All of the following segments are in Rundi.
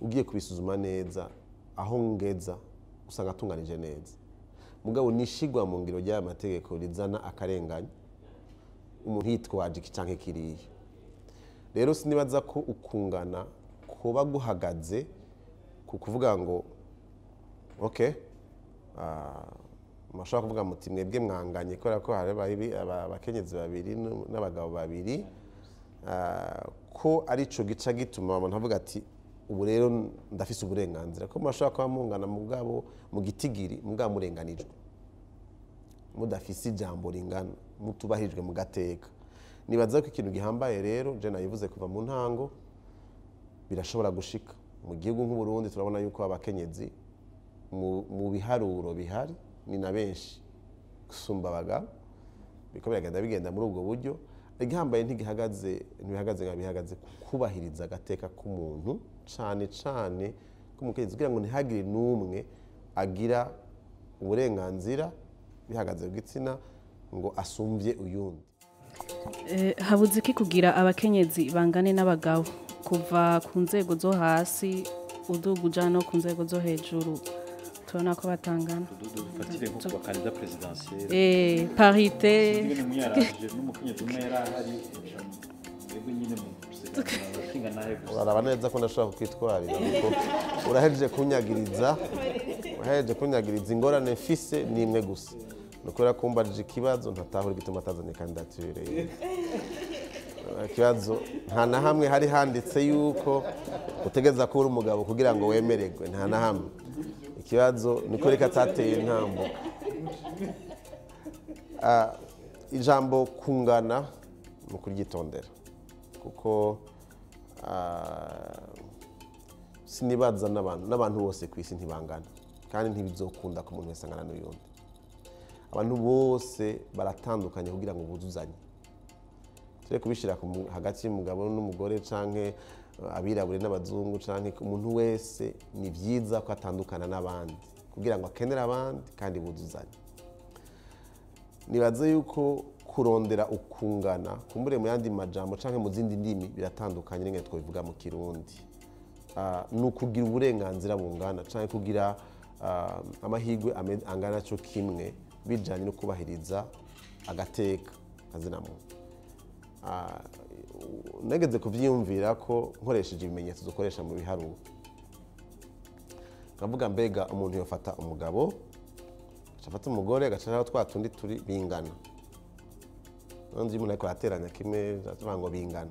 Ugiye kubisuzuma neza, aho ngeza usanga atunganije neza, mugabo nishigwa mu ngiro ry'aya mategeko rizana akarengane, umuntu yitwaje iki canke kiriya. Rero sinibaza ko ukungana kuba guhagaze ku kuvuga ngo okay, mushobora kuvuga muti mwebwe mwanganye kubera ko hari abakenyezi babiri n'abagabo babiri, ko arico gica gituma umuntu avuga ati ubu rero ndafise uburenganzira, ko mushobora kuba mungana mugabo mu gitigiri, mugabo murenganijwe, mudafise ijambo ringana, mutubahirijwe mu gateka. Nibaza ko ikintu gihambaye rero, je nabivuze kuva mu ntango, birashobora gushika mu gihugu nk'u Burundi. Turabona yuko abakenyezi mu biharuro bihari ni na benshi gusumba abagabo, biriko biragenda bigenda muri ubwo buryo. Igihambaye ntigihagaze, ntibihagaze nka bihagaze kubahiriza agateka k'umuntu, cane cane k'umukenyezi, kugira ngo ntihagire n'umwe agira uburenganzira bihagaze ku gitsina ngo asumvye uyundi. Habuze iki kugira abakenyezi bangane n'abagabo kuva ku nzego zo hasi uduga uja no ku nzego zo hejuru? Tubona ko batangana. Dufatire nko ku bakandida présidentiel. Parité. Ingene mwiyaranje n'umukenyezi umwe yari ahari, mwebwe nyine mu abashinga nahe gusa. Uraraba neza ko ndashobora kukwitwarira, kuko urahejeje kunyagiriza. Ingorane mfise ni imwe gusa, ni ukubera ko umbajije ikibazo ntatahura igituma atazanye candidature yiwe. Ikibazo, nta na hamwe hari handitse yuko utegereza kuba uri umugabo kugira ngo wemererwe, nta na hamwe. Ikibazo niko reka atateye intambuko. Ijambo kungana ni ukuryitondera, kuko sinibaza n'abantu bose ku isi ntibangana, kandi ntibizokunda ko umuntu wese angana n'uyundi. Abantu bose baratandukanye kugira ngo buzuzanye. Turi kubishyira hagati y'umugabo n'umugore canke abirabure n'abazungu canke umuntu wese, ni byiza ko atandukana n'abandi kugira ngo akenere abandi kandi buzuzanye. Nibaze yuko kurondera ukungana kumbure mu yandi majambo canke mu zindi ndimi biratandukanye n'ingene twobivuga mu Kirundi. Ni ukugira uburenganzira bungana canke kugira amahirwe angana cyo kimwe, bijanye no kubahiriza agateka kazina muntu. Nageze kuvyiyumvira ko nkoresheje ibimenyetso dukoresha mu biharuro, nkavuga mbega umuntu yofata umugabo, afata umugore, agaca twa tundi turi bingana. None iyo umuntu ariko arateranya kimwe tuvuga ngo bingana,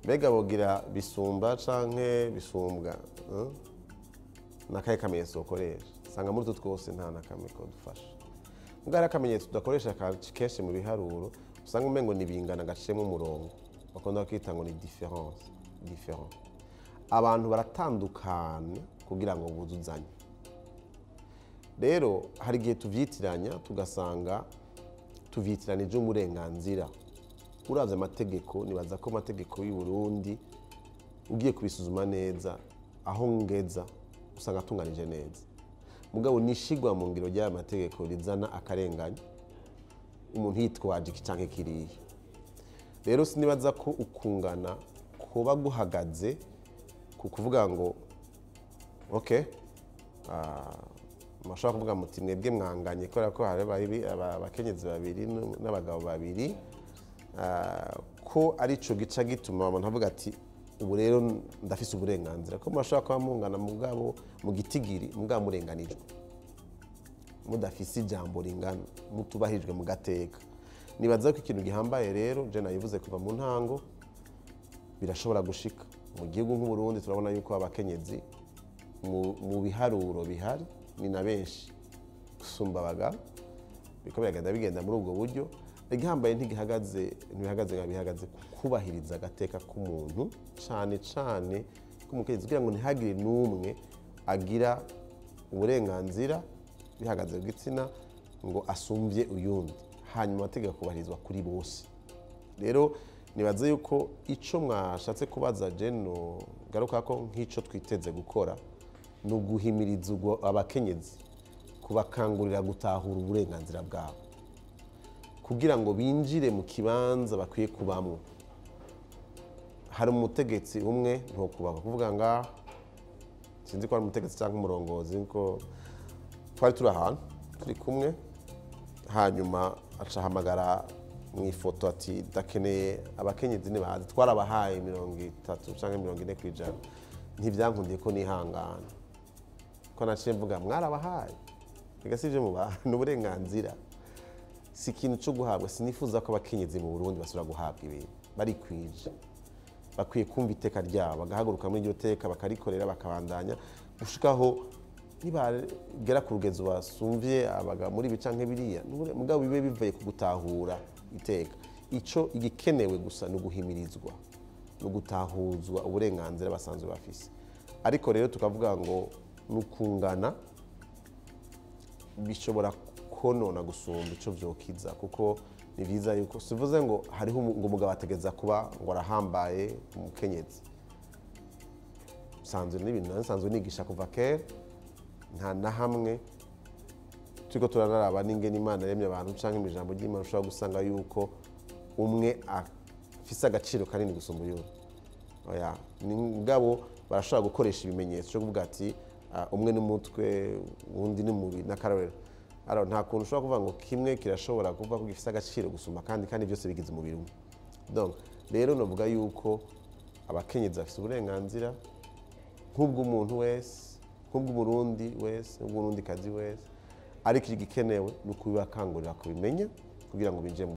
mbega bogira bisumba canke bisumbwa, eh? Nakahe kamenyetso ukoresha? Usanga muri utu twose nta na kamwe kodufasha. Mbwa hari akamenyetso tudakoresha kenshi mu biharuro, usanga umengo ni bingana gaciyemo umurongo, bakunda kwita ngo ni différence, différent. Abantu baratandukana kugira ngo buzuzanye. Rero hari igihe tuvyitiranya, tugasanga tuvyitiranije uburenganzira. Uravye amategeko, nibaza ko amategeko y'u Burundi, ugiye kubisuzuma neza, aho ngeza usanga atunganije neza, mugabo nishigwa mu ngiro ry'aya mategeko rizana akarengane, umuntu yitwaje iki canke kiriya. Rero sinibaza ko ukungana kuba guhagaze ku kuvuga ngo okay, mushobora kuvuga muti mwebwe mwanganye kubera ko hari abakenyezi babiri n'abagabo babiri, ko arico gica gituma umuntu avuga ati ubu rero ndafise uburenganzira, ko mushobora kuba mungana mugabo mu gitigiri, mugabo murenganijwe, mudafise ijambo ringana, mutubahirijwe mu gateka. Nibaza ko ikintu gihambaye rero, je nabivuze kuva mu ntango, birashobora gushika mu gihugu nk'u Burundi. Turabona yuko abakenyezi mu biharuro bihari ni na benshi gusumba abagabo, biriko biragenda bigenda muri ubwo buryo. Igihambaye ntigihagaze, ntibihagaze nka bihagaze kubahiriza agateka k'umuntu, cane cane k'umukenyezi, kugira ngo ntihagire n'umwe agira uburenganzira bihagaze ku gitsina ngo asumvye uyundi, hanyuma amategeko akubahirizwa kuri bose. Rero nibaze yuko ico mwashatse kubaza, jeno garuka ko nk'ico twiteze gukora ni uguhimiriza abakenyezi, kubakangurira gutahura uburenganzira bwabo kugira ngo binjire mu kibanza bakwiye kubamwo. Hari umutegetsi umwe ntokubaka kuvuga ngaha, sinzi ko ari umutegetsi cyangwa umurongozi, ko twari turi ahantu turi kumwe, hanyuma aca ahamagara mu ifoto ati: "Ndakeneye abakenyezi nibaze twarabahaye 30 cyangwa 40%." Ntibyankundiye ko nihangana, ko naciye mvuga: "Mwarabahaye, reka si ibyo mubaha, ni uburenganzira, si ikintu cyo guhabwa." Sinifuza ko abakenyezi mu Burundi basubira guhabwa ibintu. Barikwije, bakwiye kumva iteka ryabo, bagahaguruka muri iryo teka, bakarikorera, bakabandanya gushikaho nibagera ku rugezo basumvye abagabo muri ibi canke biriya. Mugabo bibe bivuye ku gutahura iteka. Ico igikenewe gusa ni uguhimirizwa, ni ugutahuzwa uburenganzira basanzwe bafise. Ariko rero tukavuga ngo ni ukungana, bishobora konona gusumba ico vyokiza, kuko ni vyiza yuko sivuze ngo hariho ngo umugabo ategeza kuba ngo arahambaye umukenyezi. Sanzwe n'ibintu nsanzwe nigisha kuva kera, nta na hamwe turiko turanaraba n'ingene Imana yaremye abantu canke mu ijambo ry'Imana ushobora gusanga yuko umwe afise agaciro kanini gusumba uyundi. Oya, ni mugabo barashobora gukoresha ibimenyetso cyo kuvuga ati: "Umwe ni umutwe, uwundi ni mubiri." N'akarorero, alors nta kuntu ushobora kuvuga ngo kimwe kirashobora kuvuga ko gifise agaciro gusumba kandi byose bigize umubiri umwe. Donc rero novuga yuko abakenyezi bafise uburenganzira nk'ubw'umuntu wese, nk'ubw'Umurundi wese, nk'ubw'Umurundikazi wese, ariko igikenewe ni ukubibakangurira kubimenya kugira ngo binjire mu